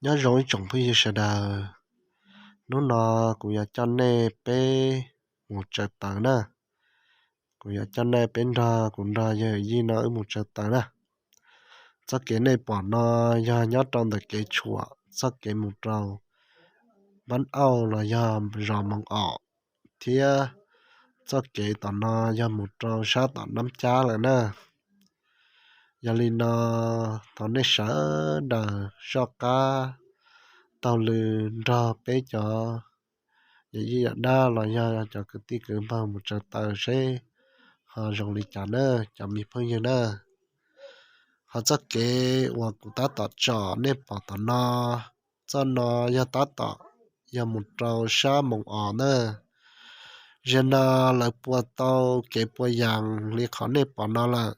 Nyob zoo ib tsoom phooj ywg sawv daws, hnub no kuv yuav coj nej peb mus tsaws taws na. Kuv yuav coj nej peb nrog kuv nrog yawg Yij no wb mus tsaws taws na. Txoj kev nej pom no yog nyob rau ntawm kev tshuam txoj kev mus rau Npab Auj los yog zos Moos Om, thiab txoj kev tom no yog mus rau sab tom Nab Cab lawm na. Yog li no, thov nej sawv daws soj qab taug lw nrog peb cov yawm yij yawm dab los yog cov kwv tij kwv npawg mus tsaws taws seb ho zoo li cas na cov me phooj ywg na. Ho txoj kev uas kuv tab tom tsom nej pom tom no, txoj no yog tab tom yog mus rau sab Moos Om na. Zaum no lawv pua tau kev pua yas li qhov nej pom no lawm.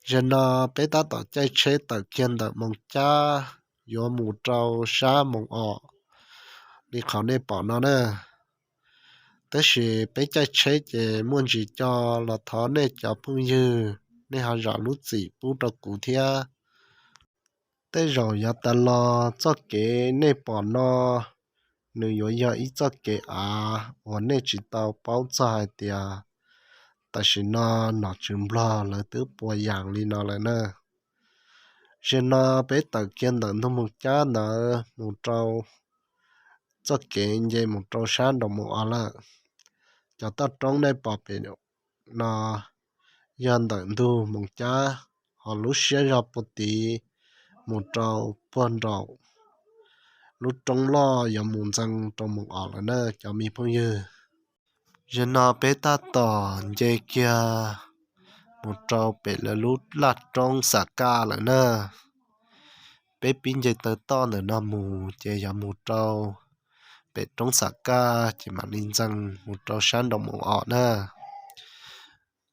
Zaum no peb tab tom caij tsheb tawm kiag ntawm Moos Cab yuav mus rau sab Moos Om li qhov nej pom no na. Tab sis peb caij tsheb ces muaj ntsis co, los thov nej cov phooj ywg nej ho zam lub txim pub rau kuv thiab. Tej zaum yav tas los txoj kev nej pom no nws yuav yog ib txoj kev av uas nej tsis tau paub txog hais tias tam sim no nom tswv Nplog lawv twb pua yas li no lawm na. Zaum no peb tawm kiag ntawm ntug Moos Cab ntawd mus rau txoj kev nce mus rau sab nraum Moos Om lawm. Cov toj roob nej pom pem no yog ntawm ntug Moos Cab, ho lub siab zog puag tid mus rau puag nraum lub roob loj yuav mus ntxees rau Moos Om lawm na cov me phooj ywg. Zaum no peb tab tom nce kiag mus rau pem lawv lub laj roob Xam Kaj lawm na. Peb pib nce taw toj ntawm no mus ces yog mus rau pem roob Xam Kaj ces mam li ntxees mus rau sab nraum Moos Om na.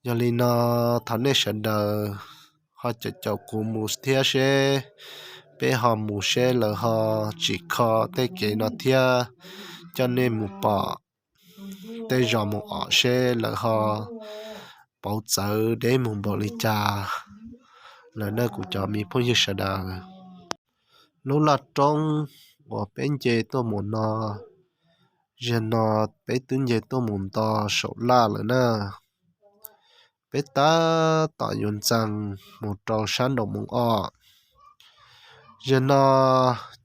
Yog li no, thov nej sawv daws ho caum caum kuv mus thiab seb peb ho mus seb lawv ho tsim kho tej kev no thiab coj nej mus pom tej zos Moos Om seb lawv ho pauv txawv deb mus npaum li cas lawm na kuv cov me phooj ywg sawv daws. Lub laj roob uas peb nce tuaj mus no, zaum no peb twb nce tuaj mus nto saum laj lawm na. Peb tab tom yuav ntxees mus rau sab nraum Moos Om. Zaum no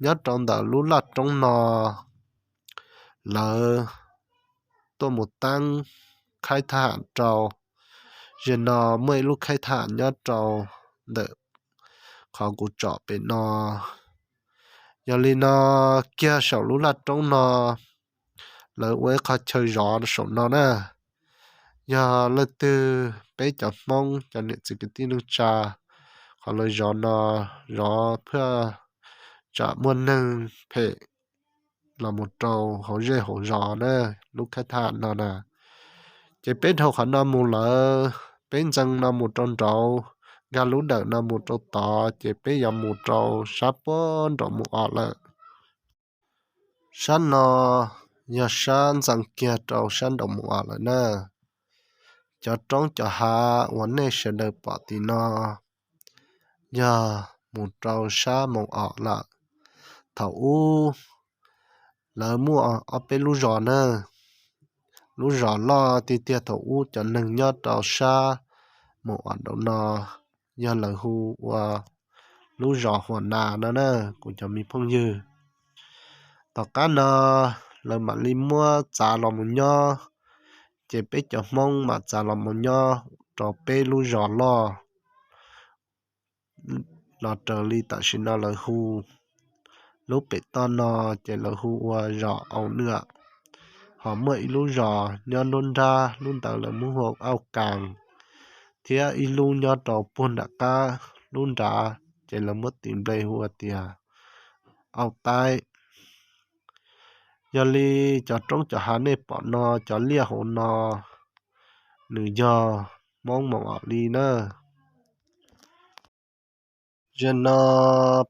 nyob rau ntawm lub laj roob no lawv tuaj mus teeb khaib thab ham rau. Zaum no muaj ib lub khaib thab ham nyob rau ntawm qhov kuv tsom pem no. Yog li no, kiag saum lub laj roob no lawv ua ib qho chaw zov saum no na. Yog leej twg peb cov Hmoob cov niam txiv kwv tij neej tsa, qhov lawv zov no zov thiaj tsam muaj neeg phem los mus rau hauv zej hauv zos na, lub khaib thab ham no na. Ces peb dhau qhov no mus lawm, peb ntxees no mus rau nraud, nkag lub dawm no mus rau tod ces peb yuav mus rau sab puag nraum Moos Om lawm. Sab no yog sab ntxees kiag rau sab nraum Moos Om lawm na. Cov roob cov hav uas nej sawv daws pom tim no yog mus rau sab Moos Om lawm. Thaum ub lawv muaj ob peb lub zos na. Lub zos loj tiag tiag thaum ub cov neeg nyob rau sab Moos Om nraum no yog lawv hu ua lub zos Huam Nas no na kuv cov me phooj ywg. Tom qab no lawv mam li muab txav los mus nyob, ces peb cov Hmoob mam txav los mus nyob rau peb lub zos loj los raws li tam sim no lawv hu. Lub pem toj no ces lawv hu ua zos Au Nwam, ho muaj ib lub zos nyob nruab nrab, lub ntawd lawv muab hu ua Au Kaas, thiab ib lub nyob rau puag nram qab lub nrad ces lawv muab tis npe hu ua tias Au Taib. Yog li cov roob cov hav nej pom no, cov liaj hauv no nws yog Hmoob Moos Om li na. Zaum no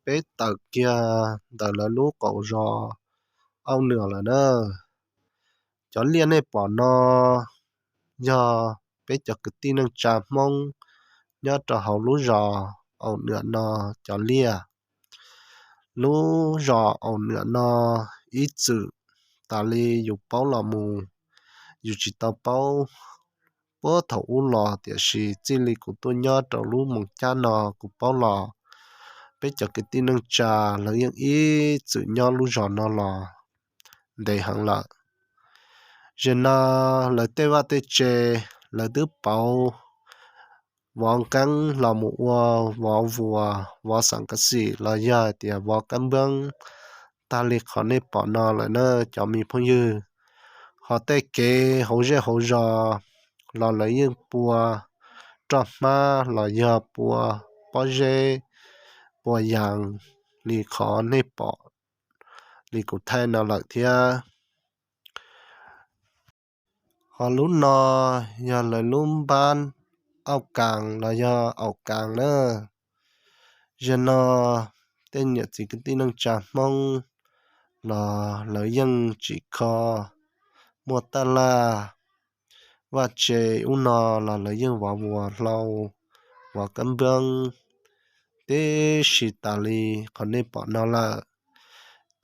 peb tawm kiag ntawm lawv lub qaum zos Au Nwam lawm na. Cov liaj nej pom no yog peb cov kwv tij neej tsa Hmoob nyob rau hauv lub zos Au Nwam no cov liaj. Lub zos Aum Nuam no ib txwm tas li yus paub los mus, yus tsis tau paub puag thaum ub los, tiam sis txij li kuv tuaj nyob rau lub Moos Cab no kuv paub los, peb cov kwv tij neej tsa lawv yeej ib txwm nyob lub zos no los ntev heev lawm. Zaum no lawv tej vaj tej tse lawv twb pauv vov nqeeb los mus ua vov vuas, vov xam kav xim los yog hais tias vov kab npab tag li qhov nej pom no lawm na cov me phooj ywg. Ho tej kev hauv zej hauv zos los lawv yeej pua roj hmab los yog pua pob zeb, pua yas li qhov nej pom li kuv thaij no lawm thiab. Ho lub no yog lawv lub npab Auj Kaas los yog Aum Kaas na. Zaum no tej niam txiv kwv tij neej tsa Hmoob los lawv yeej tsim kho muaj taj laj vaj tse ub no los lawv yeej vov vuas hlau, vov kab npab tib si tas li qhov nej pom no lawm.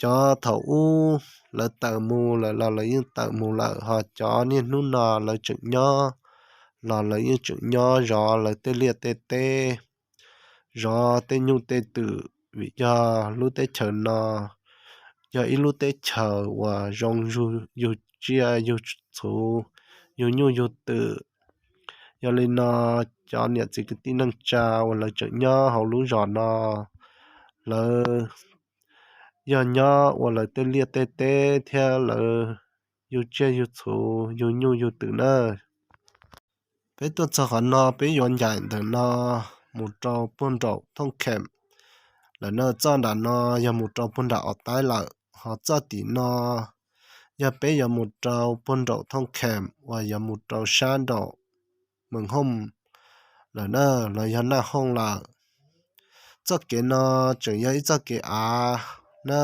Cov thaum ub lawv tawm mus lawm los lawv yeej tawm mus lawm, ho cov niaj hnub no lawv tseem nyob los lawv yeej tseem nyob zov lawv tej liaj tej teb, zov tej nyuj tej twm, vim yog lub teb chaws no yog ib lub teb chaws uas zoo yug tsiaj yug txhu, yug nyuj yug twm. Yog li no cov niam txiv kwv tij neej tsa uas lawv tseem nyob hauv lub zos no, lawv yog nyob ua lawv tej liaj tej teb thiab lawv yug tsiaj yug txhu, yug nyuj yug twm na. Peb tuaj txog qhov no peb yuav ncaim ntawm no mus rau puag nraum Thooj Khem lawm na. Txoj nram no yog mus rau puag nram Os Taib lawm, ho txoj tim no yog peb yuav mus rau puag nraum Thooj Khem uas yuav mus rau sab nraum Mees Hooj lawm na, los yog Naj Hooj lawm. Txoj kev no tseem yog ib txoj kev av na.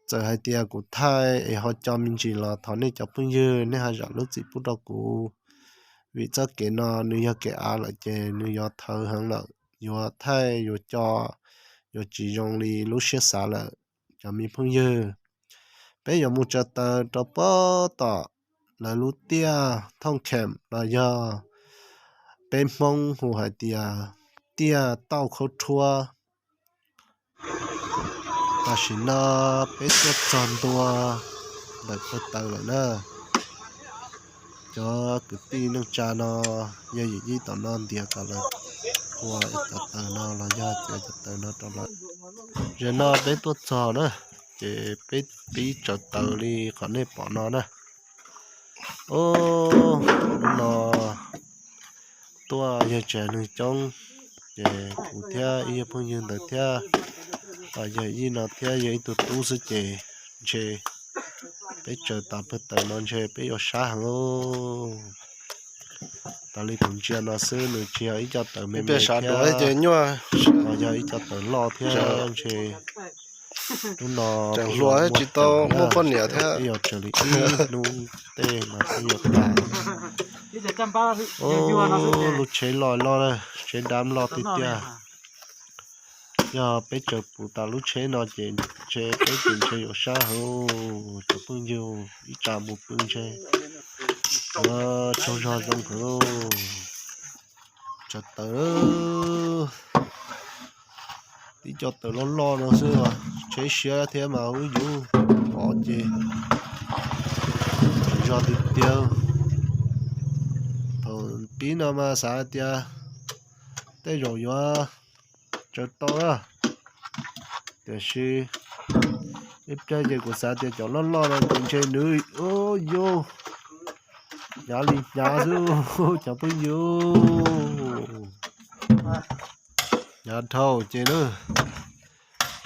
Txawm hais tias kuv thaij es ho co me ntsis los thov nej cov phooj ywg nej ho zam lub txim pub rau kuv, vim txoj kev no nws yog kev av lawm ces nws yuav thawv heev lawm, yuav thaij yuav co yuav tsis zoo li lub siab xav lawm cov me phooj ywg. Peb yuav mus tsaws taws rau puag tom lawv lub tiaj Thooj Khem los yog peb Hmoob hu hais tias tiaj Tauj Khaub Rhuab. Tam sim no peb tuaj txog ntua ntawm pawg taws lawm na. Cov kwv tij neej tsa no yog yim yib tom no ntiav kom lawv ua cov taws no los yog txiav cov taws no rau lawv. Zaum no peb tuaj txog na, ces peb pib tsaws taws li qhov nej pom no na. Ub, hnub no tuaj yawg tsev neeg coob, ces kuv thiab ib yawg phooj ywg ntawd thiab, yawg ib no thiab yawg ib tug tub xwb ces ntshe peb tsaws tas pawg taws no ntshe peb yuav sab heev lauj. Tas li kuv ntsia no xwb nws tsis yog ib co taws me me thiab, yog ib co taws loj thiab ntshe hnub no tsis tau muaj poj niam thiab, peb yuav tsaws li ib hnub tej no peb yuav tas. Lub tsheb loj loj na, tsheb dab loj tiag tiag. Yog peb tsaws puv tas lub tsheb no ces ntshe peb ces ntshe yuav sab heev, cov phooj ywg, ib tsam mus pw ntshe yuav tsaug zog zoo heev. Tsaws taws, tib co taws loj loj no xwb, tsheb siab thiab mas ub yuv, pov ces tsaug zog tiag tiag. Thaum pib no mas xav tias tej zaum yuav tsaws tau na, tiam sis ib pliag ces kuv xav tias cov loj loj no ces ntshe nws ub yuv, hnyav li hnyav xwb cov phooj ywg, hnyav dhau ces na.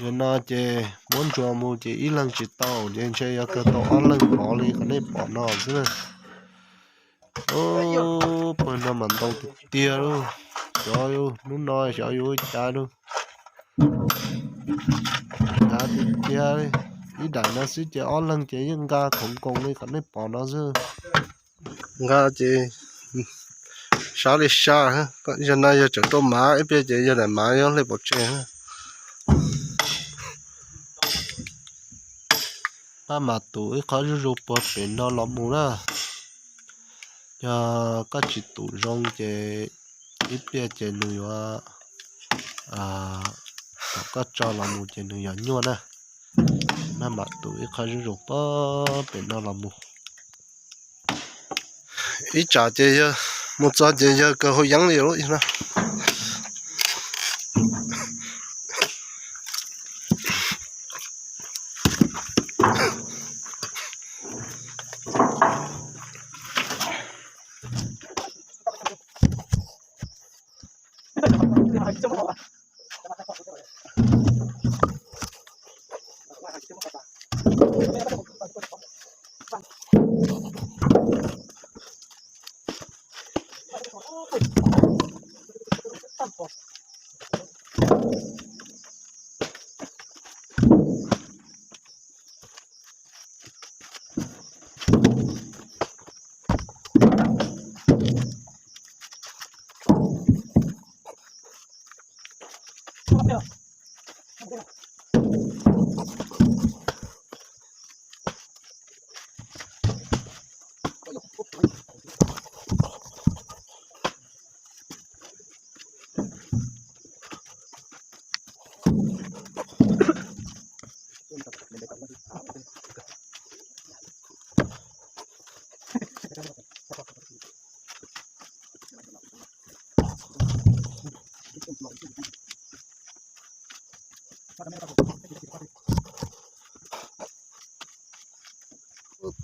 Zaum no ces muab ntsuas mus ces ib leeg tsis tau ces ntshe yuav kawg tau ob leeg pov li qhov nej pom no xwb na. Ub, pawg no mas ntau tiag tiag lauj. Xyov hnub no xyov yuav ua cas lauj. Hnyav tiag tiag, ib daim no xwb ces ob leeg ces yeej nqa khoov nkoos li qhov nej pom no xwb. Nqa ces sab li sab, yog no yog tseem rau mav, ib pliag ces yog daim mav yog hle pov tseg. Maj mam tus ib qho zuj zus puag pem no los mus na. Yog koj tsis tus zoo ces ib pliag ces nws yuav, thaum koj tso los mus ces nws yuav nyuaj na. Maj mam tus ib qho zuj zus puag pem no los mus. Ib tsam ces yawg mus txog ces yawg kawg hau yeeb li lawm no.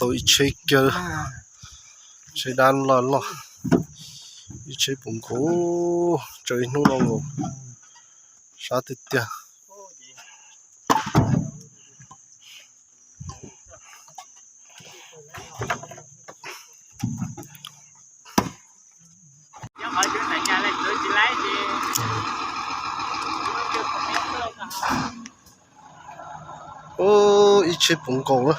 Tau ib tsheb kiag, tsheb dab loj loj, ib tsheb puv nkaus, tsaws ib hnub no nkaus, sab tiag tiag. Ib tsheb puv nkaus na.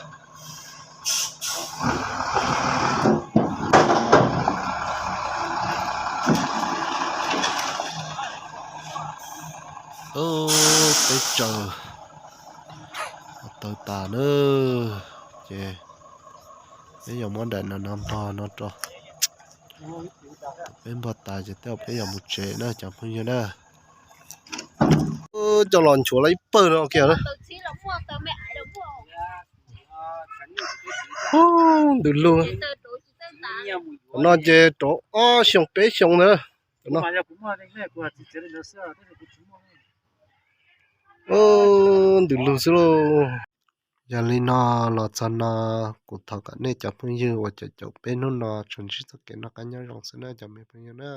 Teb chaws tawg tas na, ces peb yuav muab daim no no npog no rau. Thaum peb npog tas ces tej zaum peb yuav mus tsev na cov phooj ywg na. Coj los nchuav lawm ib pawg no kiag na. Ntws lug. Qhov no ces rau ob xyoo peb xyoo ntawd no. Ntws lug xwb lauj. Yog li no los txog no, kuv thov kom nej cov phooj ywg uas caum caum peb hnub no tsuas ntsib txoj kev noj qab nyob zoo xwb na cov me phooj ywg na.